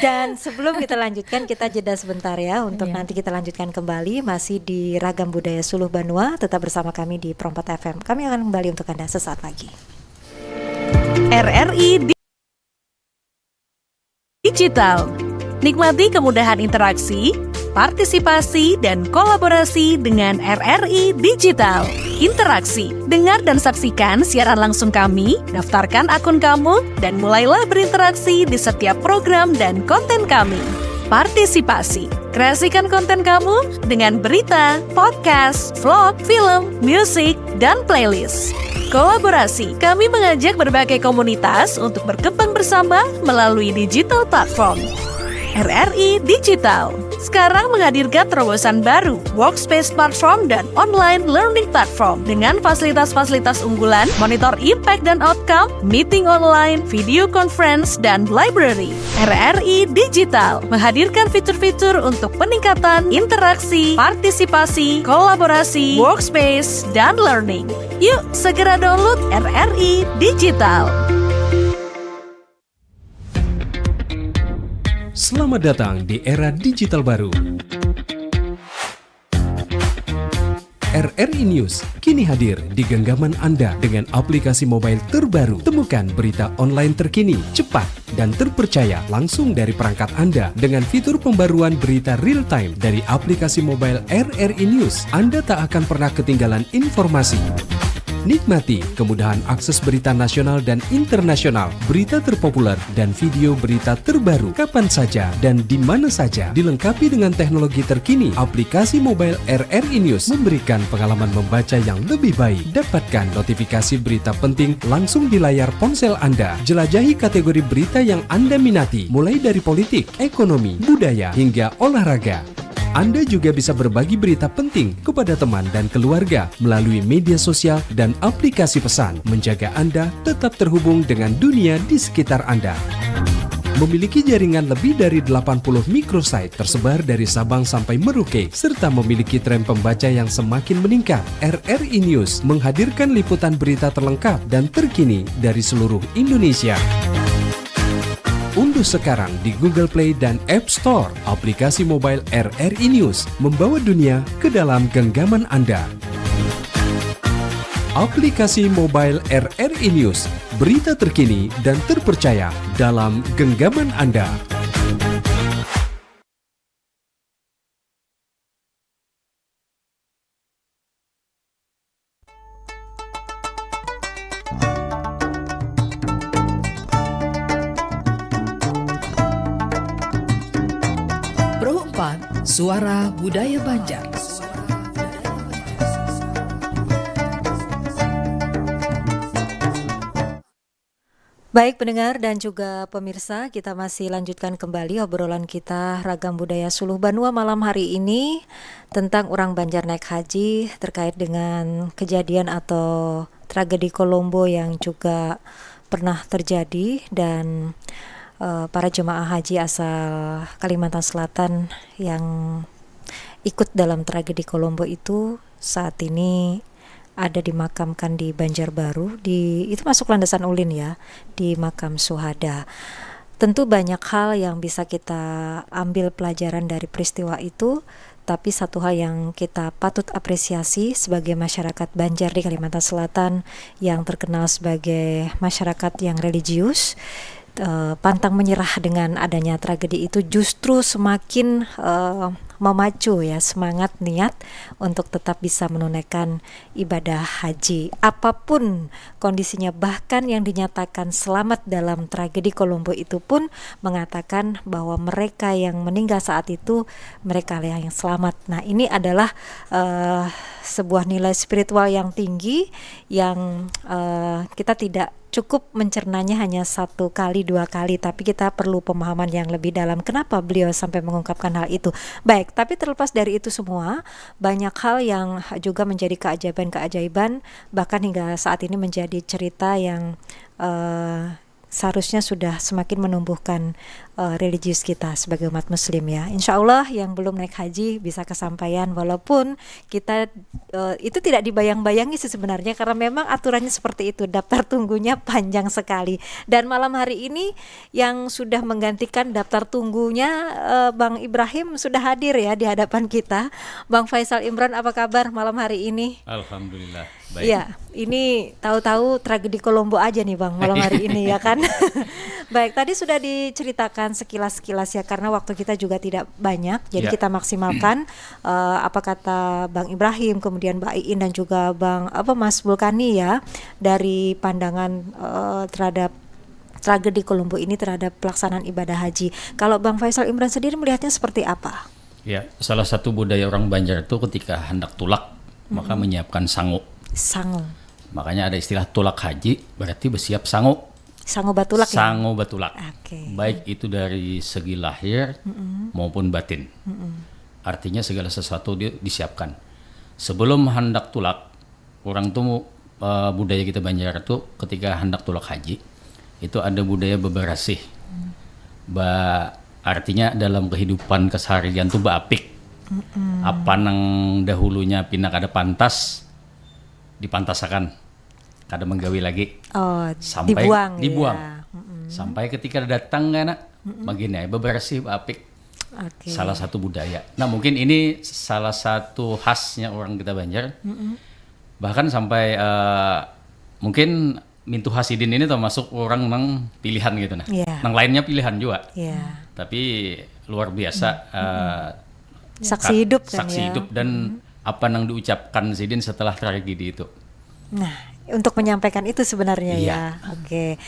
Dan sebelum kita lanjutkan, kita jeda sebentar ya, untuk, iya, nanti kita lanjutkan kembali masih di Ragam Budaya Suluh Banua. Tetap bersama kami di Pro empat F M. Kami akan kembali untuk Anda sesaat lagi. R R I Digital. Nikmati kemudahan interaksi, partisipasi, dan kolaborasi dengan R R I Digital. Interaksi. Dengar dan saksikan siaran langsung kami, daftarkan akun kamu, dan mulailah berinteraksi di setiap program dan konten kami. Partisipasi. Kreasikan konten kamu dengan berita, podcast, vlog, film, musik, dan playlist. Kolaborasi. Kami mengajak berbagai komunitas untuk berkembang bersama melalui digital platform. R R I Digital sekarang menghadirkan terobosan baru, workspace platform dan online learning platform dengan fasilitas-fasilitas unggulan, monitor impact dan outcome, meeting online, video conference, dan library. R R I Digital menghadirkan fitur-fitur untuk peningkatan interaksi, partisipasi, kolaborasi, workspace, dan learning. Yuk, segera download R R I Digital. Selamat datang di era digital baru. R R I News kini hadir di genggaman Anda dengan aplikasi mobile terbaru. Temukan berita online terkini, cepat, dan terpercaya langsung dari perangkat Anda dengan fitur pembaruan berita real time dari aplikasi mobile R R I News. Anda tak akan pernah ketinggalan informasi. Nikmati kemudahan akses berita nasional dan internasional, berita terpopuler, dan video berita terbaru kapan saja dan di mana saja. Dilengkapi dengan teknologi terkini, aplikasi mobile R R I News memberikan pengalaman membaca yang lebih baik. Dapatkan notifikasi berita penting langsung di layar ponsel Anda. Jelajahi kategori berita yang Anda minati, mulai dari politik, ekonomi, budaya, hingga olahraga. Anda juga bisa berbagi berita penting kepada teman dan keluarga melalui media sosial dan aplikasi pesan, menjaga Anda tetap terhubung dengan dunia di sekitar Anda. Memiliki jaringan lebih dari delapan puluh microsite tersebar dari Sabang sampai Merauke, serta memiliki tren pembaca yang semakin meningkat. R R I News menghadirkan liputan berita terlengkap dan terkini dari seluruh Indonesia. Unduh sekarang di Google Play dan App Store aplikasi mobile R R I News, membawa dunia ke dalam genggaman Anda. Aplikasi mobile R R I News, berita terkini dan terpercaya dalam genggaman Anda. Pro empat, Suara Budaya Banjar. Baik pendengar dan juga pemirsa, kita masih lanjutkan kembali obrolan kita Ragam Budaya Suluh Banua malam hari ini tentang urang Banjar naik haji, terkait dengan kejadian atau tragedi Kolombo yang juga pernah terjadi dan, eh, para jemaah haji asal Kalimantan Selatan yang ikut dalam tragedi Kolombo itu saat ini ada dimakamkan di Banjarbaru, di, itu masuk Landasan Ulin ya, di makam Suhada. Tentu banyak hal yang bisa kita ambil pelajaran dari peristiwa itu, tapi satu hal yang kita patut apresiasi sebagai masyarakat Banjar di Kalimantan Selatan yang terkenal sebagai masyarakat yang religius, eh, pantang menyerah dengan adanya tragedi itu justru semakin, eh, memacu ya semangat niat untuk tetap bisa menunaikan ibadah haji. Apapun kondisinya, bahkan yang dinyatakan selamat dalam tragedi Kolombo itu pun mengatakan bahwa mereka yang meninggal saat itu, mereka yang selamat. Nah, ini adalah, eh, sebuah nilai spiritual yang tinggi yang, eh, kita tidak cukup mencernanya hanya satu kali, dua kali, tapi kita perlu pemahaman yang lebih dalam kenapa beliau sampai mengungkapkan hal itu. Baik, tapi terlepas dari itu semua, banyak hal yang juga menjadi keajaiban-keajaiban, bahkan hingga saat ini menjadi cerita yang, eh, seharusnya sudah semakin menumbuhkan, eh, religius kita sebagai umat muslim ya. Insya Allah yang belum naik haji bisa kesampaian, walaupun kita, eh, itu tidak dibayang-bayangi sih sebenarnya, karena memang aturannya seperti itu, daftar tunggunya panjang sekali. Dan malam hari ini yang sudah menggantikan daftar tunggunya, eh, Bang Ibrahim sudah hadir ya di hadapan kita. Bang Faisal Imran, apa kabar malam hari ini? Alhamdulillah. Iya, ini tahu-tahu tragedi Kolombo aja nih Bang malam hari ini ya kan. Baik, tadi sudah diceritakan sekilas-sekilas ya karena waktu kita juga tidak banyak, jadi ya. Kita maksimalkan, eh, apa kata Bang Ibrahim, kemudian Mbak Iin dan juga Bang apa Mas Bulkani ya dari pandangan, eh, terhadap tragedi Kolombo ini terhadap pelaksanaan ibadah haji. Kalau Bang Faisal Imran sendiri melihatnya seperti apa? Ya, salah satu budaya orang Banjar itu ketika hendak tulak, maka menyiapkan sangu. Sangu. Makanya ada istilah tulak haji, berarti bersiap sangu. Sangu batulak ya? Sangu batulak. Oke. Baik itu dari segi lahir maupun batin. Artinya segala sesuatu di- disiapkan. Sebelum hendak tulak, orang tuh, eh, budaya kita Banjar tuh ketika hendak tulak haji, itu ada budaya beberasih. Ba Artinya dalam kehidupan keseharian tuh baapik. Apa nang dahulunya pina kada pantas, dipantasakan, kada menggawi lagi. Oh, Sampai dibuang, dibuang. Ya. Mm-mm. Sampai ketika datang kana, magini ai bebersih, baapik. Oke. Salah satu budaya. Nah, mungkin ini salah satu khasnya orang kita Banjar. Mm-mm. Bahkan sampai, eh, mungkin mintuha sidin ini termasuk orang nang pilihan gitu nah. Iya. Nang lainnya pilihan juga. Iya. Tapi luar biasa, eh, Saksi hidup kan saksi ya. Hidup dan apa nang diucapkan sidin setelah tragedi itu. Nah, untuk menyampaikan itu sebenarnya Iya. Ya. Oke.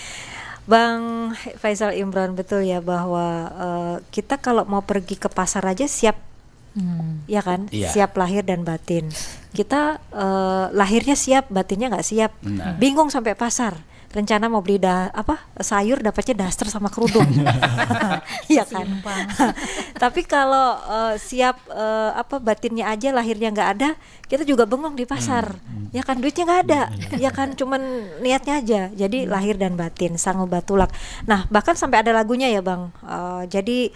Bang Faisal Imran, betul ya bahwa, eh, kita kalau mau pergi ke pasar aja siap, Hmm. ya kan? Iya. Siap lahir dan batin. Kita, eh, lahirnya siap, batinnya nggak siap. Nah. Bingung sampai pasar. Rencana mau beli da apa, sayur, dapatnya daster sama kerudung. Iya kan? Tapi kalau, eh, siap, eh, apa, batinnya aja, lahirnya nggak ada, kita juga bengong di pasar. Ya kan, duitnya nggak ada. Ya kan, cuman niatnya aja. Jadi lahir dan batin, sangu batulak. Nah, bahkan sampai ada lagunya ya, Bang. Eh, jadi,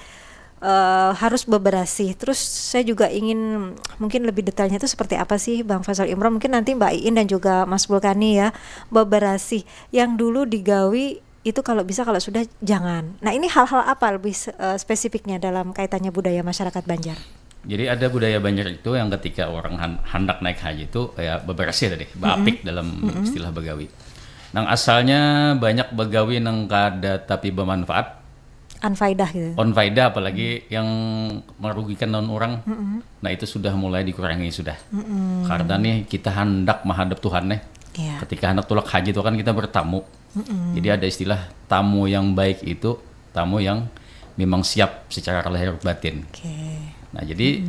eh, harus beberasih. Terus saya juga ingin mungkin lebih detailnya itu seperti apa sih, Bang Faisal Imran? Mungkin nanti Mbak Iin dan juga Mas Bulkani ya, beberasih. Yang dulu digawi itu kalau bisa, kalau sudah jangan. Nah, ini hal-hal apa lebih, eh, spesifiknya dalam kaitannya budaya masyarakat Banjar? Jadi ada budaya Banjar itu yang ketika orang han- handak naik haji itu ya beberasih tadi, baapik dalam istilah bagawi. Nang asalnya banyak bagawi nang kada tapi bermanfaat, Anfaidah gitu. Onfaedah, apalagi yang merugikan lawan orang. Nah, itu sudah mulai dikurangi sudah. Karena nih kita hendak menghadap Tuhan nih. Iya. Ketika hendak tulak haji itu kan kita bertamu. Jadi ada istilah tamu yang baik itu tamu yang memang siap secara lahir batin. Oke. Nah, jadi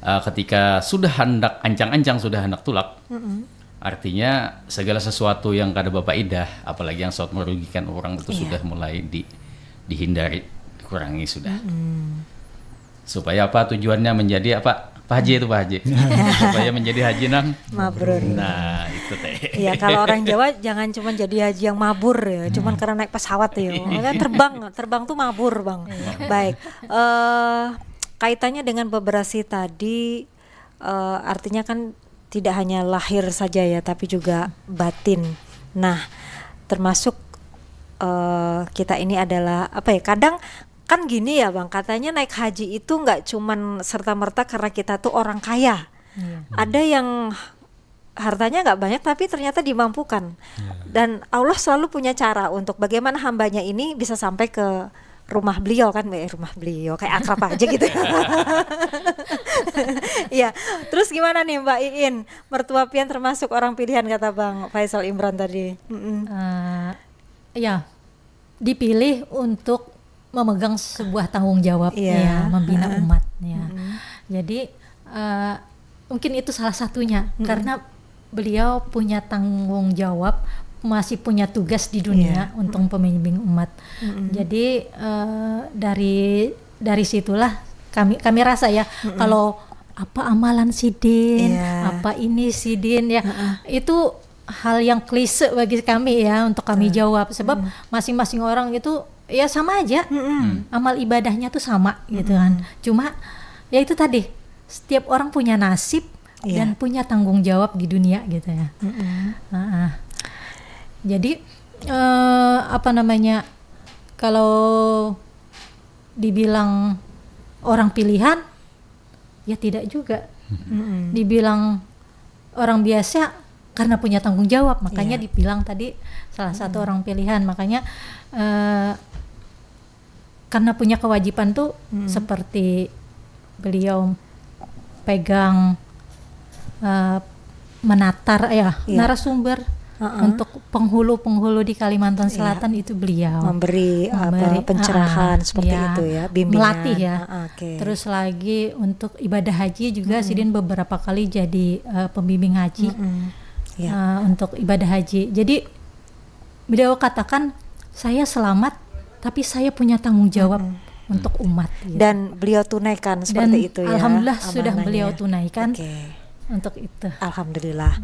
uh, ketika sudah hendak ancang-ancang sudah hendak tulak, artinya segala sesuatu yang kada bapaidah, apalagi yang saut merugikan orang itu Iya. Sudah mulai di dihindari, dikurangi sudah. Supaya apa tujuannya menjadi apa? Pak Haji itu Pak Haji. Supaya menjadi haji nang Mabrur. Nah, itu teh. Iya, kalau orang Jawa jangan cuma jadi haji yang mabur ya, cuman karena naik pesawat ya. Kan terbang, terbang tuh mabur, Bang. Baik. Eh, kaitannya dengan beberasih tadi, eh, artinya kan tidak hanya lahir saja ya, tapi juga batin. Nah, termasuk, eh, kita ini adalah apa ya? Kadang kan gini ya, Bang, katanya naik haji itu nggak cuman serta-merta karena kita tuh orang kaya. Ada yang hartanya nggak banyak tapi ternyata dimampukan. Dan Allah selalu punya cara untuk bagaimana hambanya ini bisa sampai ke rumah beliau kan, eh, rumah beliau, kayak akrab aja gitu. Iya, terus gimana nih, Mbak Iin? Mertua pian termasuk orang pilihan kata Bang Faisal Imran tadi. Mm-mm. Eh, ya, dipilih untuk memegang sebuah tanggung jawab, Iya. Ya, membina umat, ya. Jadi, eh, mungkin itu salah satunya karena beliau punya tanggung jawab, masih punya tugas di dunia untuk pembimbing umat. Jadi, eh, dari dari situlah kami kami rasa ya, kalau apa amalan sidin, Iya. Apa ini sidin ya, itu hal yang klise bagi kami ya untuk kami jawab, sebab masing-masing orang itu ya sama aja, amal ibadahnya tuh sama gitu kan. Cuma ya itu tadi, setiap orang punya nasib Iya. Dan punya tanggung jawab di dunia gitu ya. Heeh. Jadi, eh, apa namanya, kalau dibilang orang pilihan, ya tidak juga. Dibilang orang biasa karena punya tanggung jawab, makanya Iya. Dibilang tadi salah satu orang pilihan. Makanya, eh, karena punya kewajiban tuh seperti beliau pegang, eh, menatar ya, Iya. Narasumber untuk penghulu-penghulu di Kalimantan Selatan itu beliau. Memberi, apa, Memberi, pencerahan ah, seperti ya, itu ya, bimbingan. Melatih ya. Ah, oke. Terus lagi untuk ibadah haji juga sidin beberapa kali jadi, eh, pembimbing haji. Ya. Eh, untuk ibadah haji. Jadi beliau katakan, "Saya selamat, tapi saya punya tanggung jawab untuk umat." Gitu. Dan beliau tunaikan seperti Dan itu ya. Alhamdulillah sudah Amanahnya. Beliau tunaikan Oke. Untuk itu. Alhamdulillah.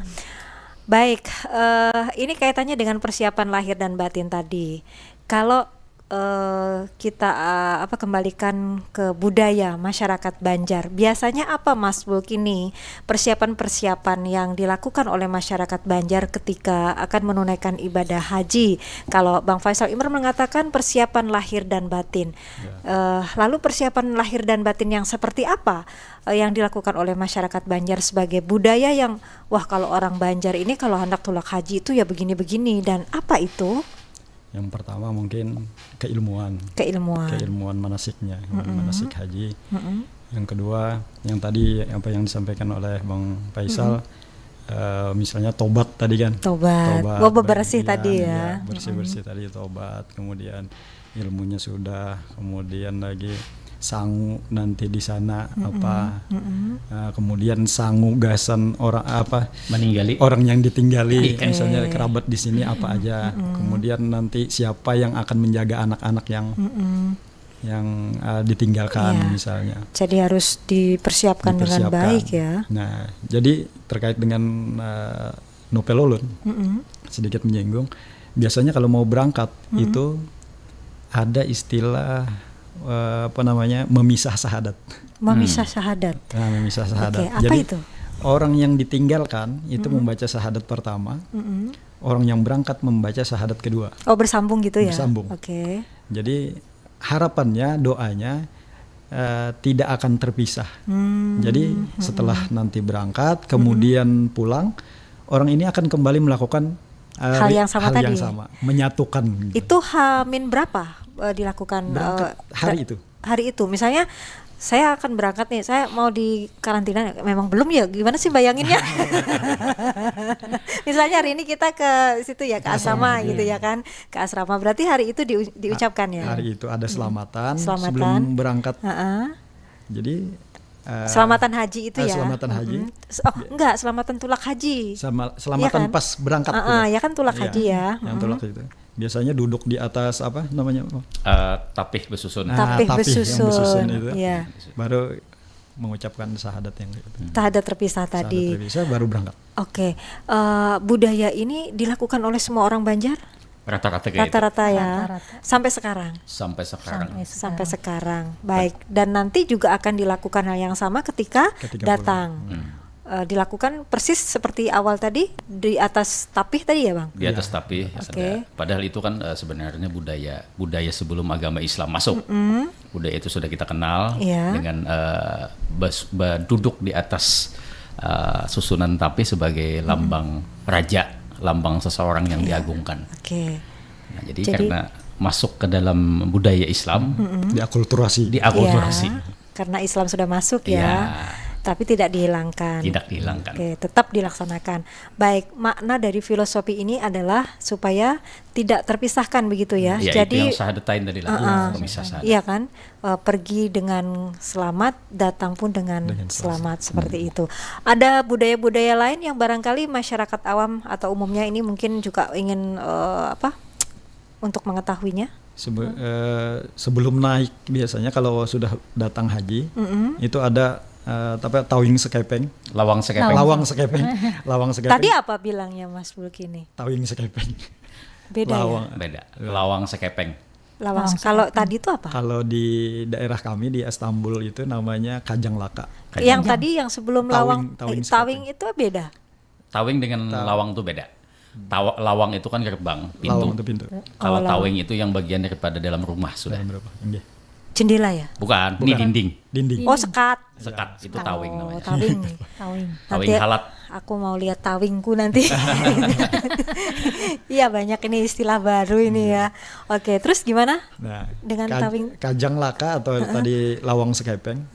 Baik, eh, ini kaitannya dengan persiapan lahir dan batin tadi. Kalau, eh, kita, eh, apa, kembalikan ke budaya masyarakat Banjar. Biasanya apa, Mas Bulk, ini persiapan-persiapan yang dilakukan oleh masyarakat Banjar ketika akan menunaikan ibadah haji? Kalau Bang Faisal Imran mengatakan persiapan lahir dan batin. Eh, lalu persiapan lahir dan batin yang seperti apa, eh, yang dilakukan oleh masyarakat Banjar sebagai budaya yang, wah, kalau orang Banjar ini kalau hendak tulak haji itu ya begini-begini, dan apa itu? Yang pertama mungkin keilmuan, Keilmuan. keilmuan manasiknya, manasik haji. Yang kedua, yang tadi apa yang disampaikan oleh Bang Faisal, eh, misalnya tobat tadi kan. Tobat. Tobat, Oh, bebersih berlebihan, tadi ya. Ya, bersih-bersih tadi, tobat, kemudian ilmunya sudah, kemudian lagi sangu nanti di sana apa. Nah, kemudian sangu gasan orang apa, Meninggali. orang yang ditinggali, Iya. misalnya kerabat di sini apa aja. Kemudian nanti siapa yang akan menjaga anak-anak yang yang uh, ditinggalkan Iya. misalnya. Jadi harus dipersiapkan dengan Dipersiapkan. Baik ya. Nah, jadi terkait dengan uh, novel ulun, sedikit menyinggung. Biasanya kalau mau berangkat itu ada istilah uh, apa namanya, memisah sahadat. Memisah sahadat. Nah, memisah sahadat. Oke, apa Jadi itu? Orang yang ditinggalkan itu membaca sahadat pertama, orang yang berangkat membaca sahadat kedua. Oh, bersambung gitu ya? Bersambung. Oke. Jadi harapannya, doanya uh, tidak akan terpisah. Hmm. Jadi setelah nanti berangkat, kemudian pulang, orang ini akan kembali melakukan uh, Hal ri- yang sama hal tadi. yang sama, menyatukan. Gitu. Itu Hamin berapa, eh, dilakukan, Berangkat eh, hari ber- itu. Hari itu, misalnya saya akan berangkat nih, saya mau di karantina, memang belum ya? Gimana sih bayanginnya? Misalnya hari ini kita ke situ ya, ke asrama gitu ya kan, ke asrama. Berarti hari itu diu- diucapkan ya? Hari itu ada selamatan, Selamatan. Sebelum berangkat. Heeh. Jadi uh, Selamatan haji itu ah, ya? Selamatan haji. Mm-mm. Oh, enggak, selamatan tulak haji. Sama selamatan Iya kan? Pas berangkat. Ah, ah, Gitu. Ya kan, tulak Iya, haji ya. Yang tulak itu. Biasanya duduk di atas apa namanya? Eh, tapih besusun. Nah, Tapih tapih yang besusun. besusun itu. Iya. Baru mengucapkan sahadat yang itu. Sahadat terpisah Sahadat tadi. Terpisah, baru berangkat. Oke. Eh, budaya ini dilakukan oleh semua orang Banjar? Rata-rata kayak itu. Rata-rata ya. Sampai sekarang. Sampai sekarang. Sampai sekarang. Baik. Dan nanti juga akan dilakukan hal yang sama ketika, Ketika datang. Eh, dilakukan persis seperti awal tadi, di atas tapih tadi ya, Bang? Di atas tapih Oke. Ada. Padahal itu kan eh, sebenarnya budaya budaya sebelum agama Islam masuk. Budaya itu sudah kita kenal Iya. Dengan eh, bas- ba- duduk di atas eh, susunan tapih sebagai lambang raja, lambang seseorang yang diagungkan. Oke. Nah, jadi, Jadi- karena masuk ke dalam budaya Islam, Diakulturasi. diakulturasi. Ya, karena Islam sudah masuk ya. Iya. Tapi tidak dihilangkan. Tidak dihilangkan. Oke, tetap dilaksanakan. Baik, makna dari filosofi ini adalah supaya tidak terpisahkan begitu ya. Ya, Jadi itu yang sahadatain tadi lah, Heeh. Pemisah sahadat. Iya kan? Eh, pergi dengan selamat, datang pun dengan, Dengan selamat, selamat. Seperti itu. Ada budaya-budaya lain yang barangkali masyarakat awam atau umumnya ini mungkin juga ingin eh, apa? Untuk mengetahuinya? Sebe- eh, sebelum naik, biasanya kalau sudah datang haji, itu ada eh, apa, tawing sekepeng. Lawang sekepeng. Lawang sekepeng. Lawang sekepeng. Tadi apa bilangnya Mas Bulk ini? Tawing sekepeng. Beda Lawang. Ya? Beda. Lawang sekepeng. Lawang. Kalau tadi itu apa? Kalau di daerah kami di Istanbul itu namanya kajang laka. Yang tadi yang sebelum Tawing, lawang, tawing eh, tawing itu beda. Tawing dengan lawang tuh beda. Tawa- lawang itu kan gerbang, pintu. Lawang itu pintu. Kalau tawing itu yang bagian daripada dalam rumah sudah. Dalam berapa? Nggih. Jendela ya? Bukan, ini dinding. Dinding. Oh, sekat. Sekat itu tawing Oh, namanya. Tawing. Tawing. Tawing Nanti halat. Aku mau lihat tawingku nanti. Iya, banyak ini istilah baru ini ya. Oke, terus gimana? Nah, Dengan kaj- tawing. Kajang laka atau tadi lawang sekepeng,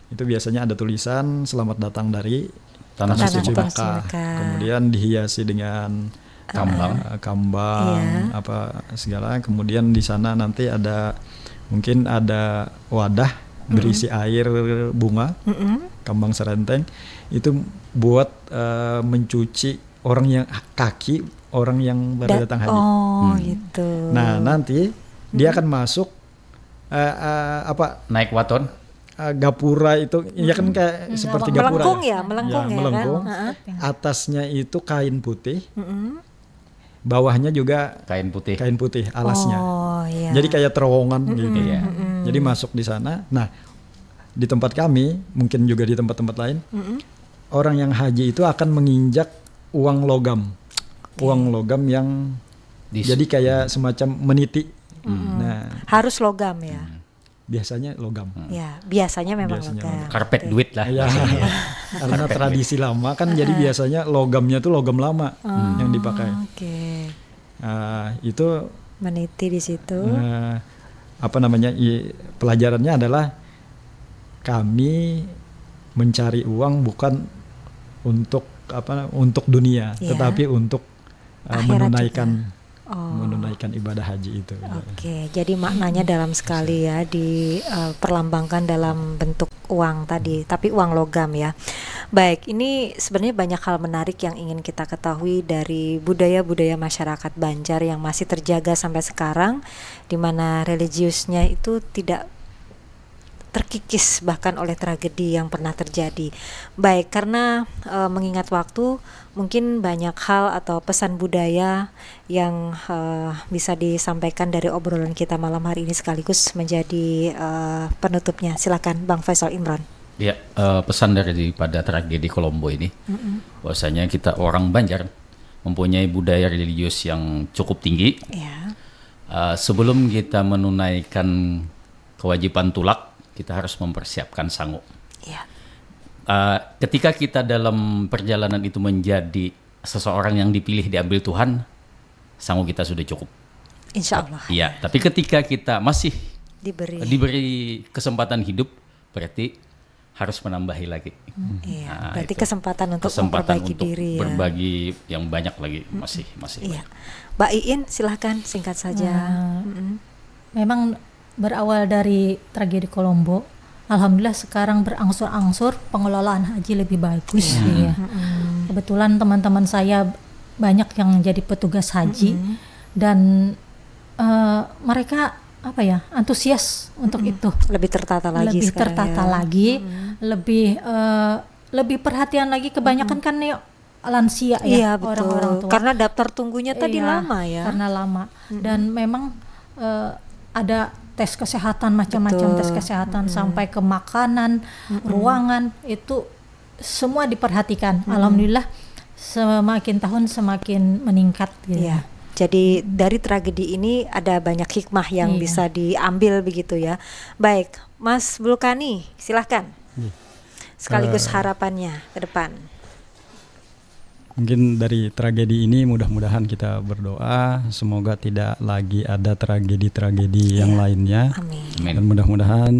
itu biasanya ada tulisan selamat datang dari Tanah Tanah Suci Suci Mekah. Mekah. Mekah. Kemudian dihiasi dengan Kambang. eh, kambang, Iya. apa segala. Kemudian di sana nanti ada, mungkin ada wadah berisi air bunga, kambang serenteng. Itu buat eh, mencuci orang yang, kaki orang yang baru Da- datang haji. Oh, gitu. Nah, nanti dia akan masuk eh, eh, apa Naik waton. eh, gapura itu, ya kan, kayak seperti gapura. Melengkung ya, melengkung ya, Melengkung. Kan? Heeh. Atasnya itu kain putih, Mm-mm. bawahnya juga Kain putih. Kain putih alasnya. Oh, Oh, iya. Jadi kayak terowongan gitu. Iya. Jadi masuk di sana. Nah, di tempat kami, mungkin juga di tempat-tempat lain, Mm-mm. orang yang haji itu akan menginjak uang logam. Uang logam yang Di- jadi kayak semacam meniti. Nah, Harus logam ya. Biasanya logam. Ya, biasanya memang Biasanya logam. logam. Karpet duit lah. Ya, karena tradisi lama kan, jadi biasanya logamnya tuh logam lama yang dipakai. Oke. Ah, itu Meniti di situ. eh, apa namanya, i- pelajarannya adalah kami mencari uang bukan untuk apa, untuk dunia, Iya. tetapi untuk eh, Akhirat menunaikan Oh. menunaikan ibadah haji itu. Oke, jadi maknanya dalam sekali ya, di eh, perlambangkan dalam bentuk uang tadi, tapi uang logam ya. Baik, ini sebenarnya banyak hal menarik yang ingin kita ketahui dari budaya-budaya masyarakat Banjar yang masih terjaga sampai sekarang, di mana religiusnya itu tidak terkikis bahkan oleh tragedi yang pernah terjadi. Baik, karena eh, mengingat waktu, mungkin banyak hal atau pesan budaya yang eh, bisa disampaikan dari obrolan kita malam hari ini sekaligus menjadi eh, penutupnya. Silakan, Bang Faisal Imran. Ya, eh, pesan daripada tragedi Kolombo ini, bahwasanya kita orang Banjar mempunyai budaya religius yang cukup tinggi. Ya. Eh, sebelum kita menunaikan kewajiban tulak, kita harus mempersiapkan sangu. Ya. Eh, ketika kita dalam perjalanan itu menjadi seseorang yang dipilih, diambil Tuhan, sangu kita sudah cukup. Insya Allah. Iya, tapi ketika kita masih Diberi. diberi kesempatan hidup, berarti harus menambahi lagi. Iya, Nah, berarti itu. Kesempatan untuk Kesempatan memperbaiki untuk diri ya. Berbagi yang banyak lagi, masih masih Iya. banyak. Mbak Iin, silahkan singkat saja. Nah, Mm-mm. Memang berawal dari tragedi Kolombo, alhamdulillah sekarang berangsur-angsur pengelolaan haji lebih bagus. Iya. Iya. Kebetulan teman-teman saya banyak yang jadi petugas haji Mm-mm. dan eh, mereka apa ya, antusias untuk itu. Lebih tertata lagi Lebih sekarang tertata ya. Lagi, lebih eh, lebih perhatian lagi. Kebanyakan kan nih lansia ya, Iya, betul. Orang-orang tua. Karena daftar tunggunya tadi Iya, lama ya. Karena lama. Dan memang eh, ada tes kesehatan, macam-macam Betul. Tes kesehatan, sampai ke makanan, ruangan, itu semua diperhatikan. Alhamdulillah semakin tahun semakin meningkat gitu. Iya. Jadi dari tragedi ini ada banyak hikmah yang Iya. Bisa diambil begitu ya. Baik, Mas Bulkani, silahkan. Sekaligus Eh, harapannya ke depan. Mungkin dari tragedi ini, mudah-mudahan kita berdoa semoga tidak lagi ada tragedi-tragedi yang Iya. Lainnya. Amin. Amin. Dan mudah-mudahan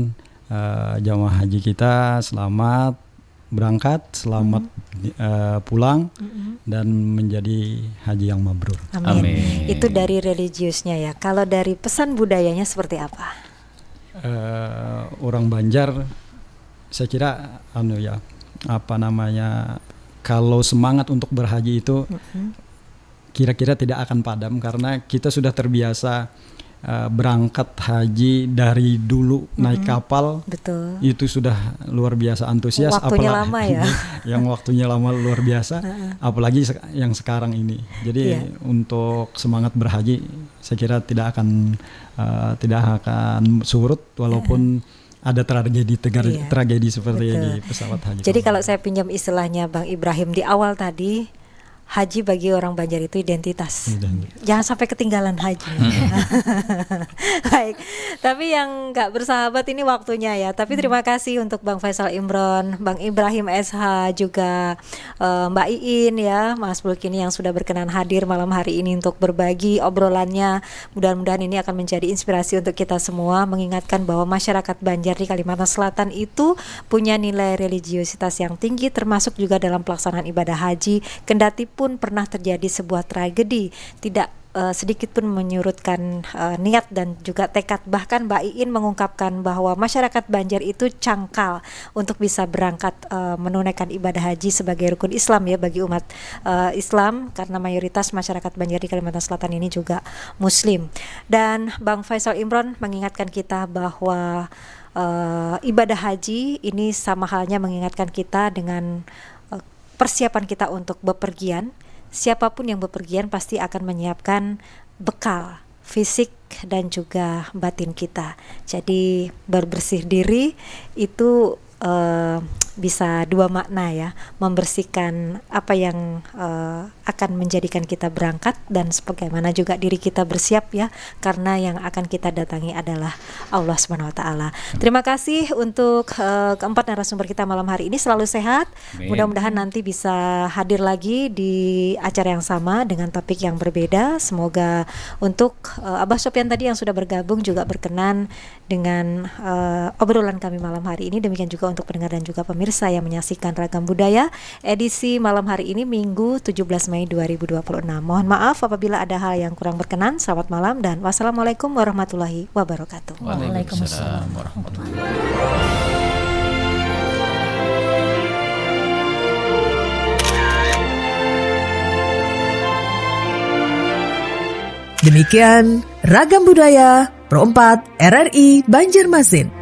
eh, jamaah haji kita selamat berangkat, selamat eh, pulang, dan menjadi haji yang mabrur. Amin. Amin. Itu dari religiusnya ya. Kalau dari pesan budayanya seperti apa? Eh, orang Banjar, saya kira, anu ya, apa namanya, kalau semangat untuk berhaji itu kira-kira tidak akan padam karena kita sudah terbiasa eh, berangkat haji dari dulu naik kapal. Betul. Itu sudah luar biasa antusias. Waktunya apala- lama ya. Yang waktunya lama luar biasa. Apalagi se- yang sekarang ini. Jadi Iya. Untuk semangat berhaji, saya kira tidak akan eh, tidak akan surut walaupun ada tragedi tegar- Iya. Tragedi seperti Betul. Di pesawat haji. Jadi Kolombo. Kalau saya pinjam istilahnya Bang Ibrahim di awal tadi, haji bagi orang Banjar itu identitas. Identitas. Jangan sampai ketinggalan haji. Baik, tapi yang nggak bersahabat ini waktunya ya. Tapi terima kasih untuk Bang Faisal Imron, Bang Ibrahim S H, juga eh, Mbak Iin ya, Mas Bulkini yang sudah berkenan hadir malam hari ini untuk berbagi obrolannya. Mudah-mudahan ini akan menjadi inspirasi untuk kita semua, mengingatkan bahwa masyarakat Banjar di Kalimantan Selatan itu punya nilai religiusitas yang tinggi, termasuk juga dalam pelaksanaan ibadah haji. Kendati pun pernah terjadi sebuah tragedi, tidak eh, sedikit pun menyurutkan eh, niat dan juga tekad. Bahkan Mbak Iin mengungkapkan bahwa masyarakat Banjar itu cangkal untuk bisa berangkat eh, menunaikan ibadah haji sebagai rukun Islam ya bagi umat eh, Islam, karena mayoritas masyarakat Banjar di Kalimantan Selatan ini juga Muslim. Dan Bang Faisal Imron mengingatkan kita bahwa eh, ibadah haji ini sama halnya mengingatkan kita dengan eh, persiapan kita untuk bepergian. Siapapun yang bepergian pasti akan menyiapkan bekal fisik dan juga batin kita. Jadi berbersih diri itu eh, bisa dua makna ya, membersihkan apa yang eh, akan menjadikan kita berangkat dan sebagaimana juga diri kita bersiap ya, karena yang akan kita datangi adalah Allah Subhanahu wa taala. Terima kasih untuk eh, keempat narasumber kita malam hari ini, selalu sehat. Amin. Mudah-mudahan nanti bisa hadir lagi di acara yang sama dengan topik yang berbeda. Semoga untuk eh, Abah Sofyan tadi yang sudah bergabung juga berkenan dengan eh, obrolan kami malam hari ini. Demikian juga untuk pendengar dan juga pemirsa yang menyaksikan Ragam Budaya edisi malam hari ini, Minggu tujuh belas Mei dua ribu dua puluh enam. Mohon maaf apabila ada hal yang kurang berkenan. Selamat malam dan wassalamualaikum warahmatullahi wabarakatuh. Waalaikumsalam warahmatullahi. Demikian Ragam Budaya Pro empat R R I Banjarmasin.